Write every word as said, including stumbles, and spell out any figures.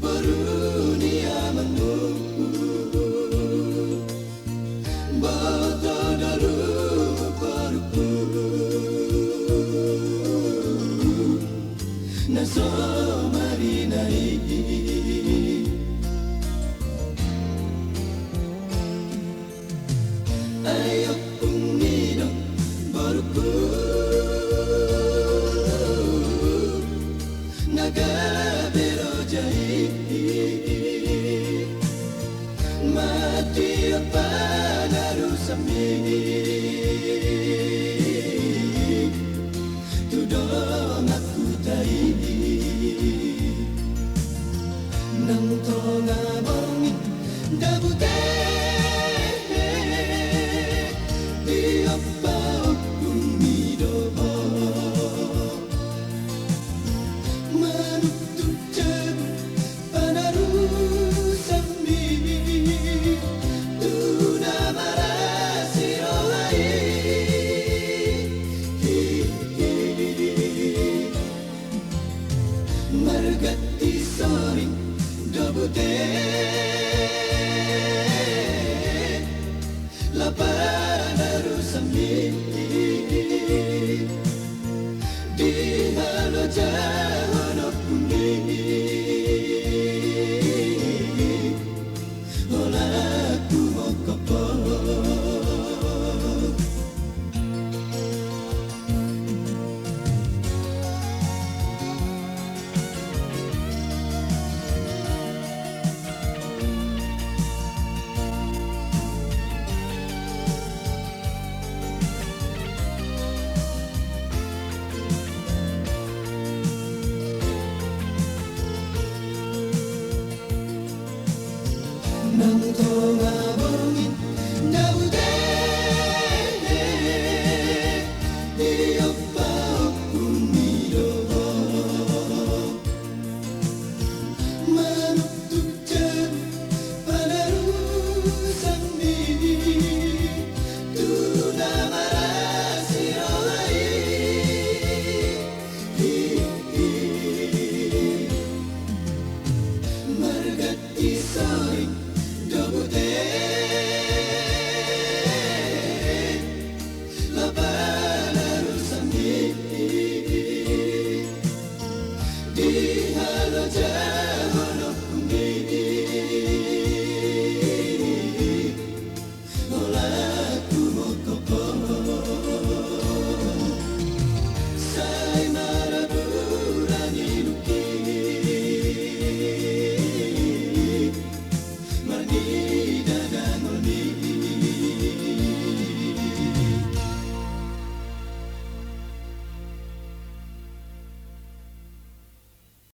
Boru ni amanmu, boto do lu borungku, na so marina i. Ai ompung ni do borungku, na gabe loja i, ma tiop panarusanmi tu dongan huta i. Nang tonga borngin dabute, tiop paompungmi do ho, manuttu jabu panarusanmi tu na marasi roha i. Marganti soring do bute, laparan arusanmi di halojahon ompungmi. Holan hu mongkop ho. Nang to